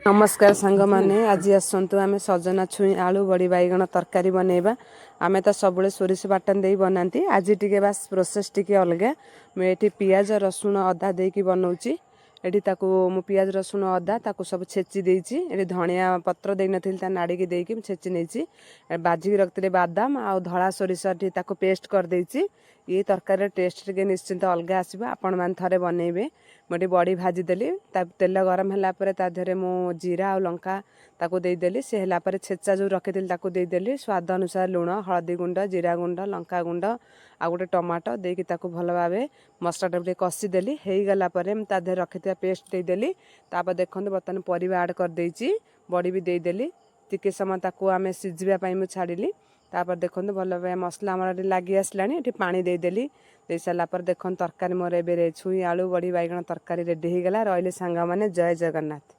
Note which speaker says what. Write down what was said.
Speaker 1: ନମସ୍କାର ସାଙ୍ଗମାନେ, ଆଜି ଆସନ୍ତୁ ଆମେ ସଜନା ଛୁଇଁ ଆଳୁ ବଡ଼ି ବାଇଗଣ ତରକାରୀ ବନେଇବା। ଆମେ ତ ସବୁବେଳେ ସୋରିଷ ବାଟନ ଦେଇ ବନାନ୍ତି, ଆଜି ଟିକେ ବାସ୍ ପ୍ରୋସେସ୍ ଟିକେ ଅଲଗା। ମୁଁ ଏଠି ପିଆଜ, ରସୁଣ, ଅଦା ଦେଇକି ବନଉଛି। ଏଠି ତାକୁ ମୁଁ ପିଆଜ, ରସୁଣ, ଅଦା ତାକୁ ସବୁ ଛେଚି ଦେଇଛି। ଏଠି ଧଣିଆ ପତ୍ର ଦେଇନଥିଲି, ତା ନାଡ଼ିକି ଦେଇକି ମୁଁ ଛେଚି ନେଇଛି। ଭାଜିକି ରଖିଥିଲି ବାଦାମ ଆଉ ଧଳା ସୋରିଷ, ଏଠି ତାକୁ ପେଷ୍ଟ କରିଦେଇଛି। ଇଏ ତରକାରୀର ଟେଷ୍ଟ ଟିକେ ନିଶ୍ଚିନ୍ତ ଅଲଗା ଆସିବ, ଆପଣମାନେ ଥରେ ବନେଇବେ। ମୁଁ ଏଠି ବଡ଼ି ଭାଜିଦେଲି। ତା ତେଲ ଗରମ ହେଲା ପରେ ତା ଦେହରେ ମୁଁ ଜିରା ଆଉ ଲଙ୍କା ତାକୁ ଦେଇଦେଲି। ସେ ହେଲା ପରେ ଛେଚା ଯେଉଁ ରଖିଥିଲି ତାକୁ ଦେଇଦେଲି। ସ୍ୱାଦ ଅନୁସାରେ ଲୁଣ, ହଳଦୀ ଗୁଣ୍ଡ, ଜିରା ଗୁଣ୍ଡ, ଲଙ୍କା ଗୁଣ୍ଡ ଆଉ ଗୋଟେ ଟମାଟୋ ଦେଇକି ତାକୁ ଭଲ ଭାବେ ମସଲାଟାକୁ ଟିକେ କଷିଦେଲି। ହେଇଗଲା ପରେ ମୁଁ ତା ଦେହରେ ରଖିଥିବା ପେଷ୍ଟ ଦେଇଦେଲି। ତାପରେ ଦେଖନ୍ତୁ, ବର୍ତ୍ତମାନ ପରିବା ଆଡ଼୍ କରିଦେଇଛି, ବଡ଼ି ବି ଦେଇଦେଲି। ଟିକେ ସମୟ ତାକୁ ଆମେ ସିଝିବା ପାଇଁ ମୁଁ ଛାଡ଼ିଲି। ତାପରେ ଦେଖନ୍ତୁ, ଭଲ ଭାବେ ମସଲା ଆମର ଏଠି ଲାଗି ଆସିଲାଣି। ଏଠି ପାଣି ଦେଇଦେଲି। ଦେଇ ସାରିଲା ପରେ ଦେଖନ୍ତୁ, ତରକାରୀ ମୋର ଏବେ ଛୁଇଁ ଆଳୁ ବଡ଼ି ବାଇଗଣ ତରକାରୀ ରେଡ଼ି ହେଇଗଲା। ରହିଲି ସାଙ୍ଗମାନେ, ଜୟ ଜଗନ୍ନାଥ।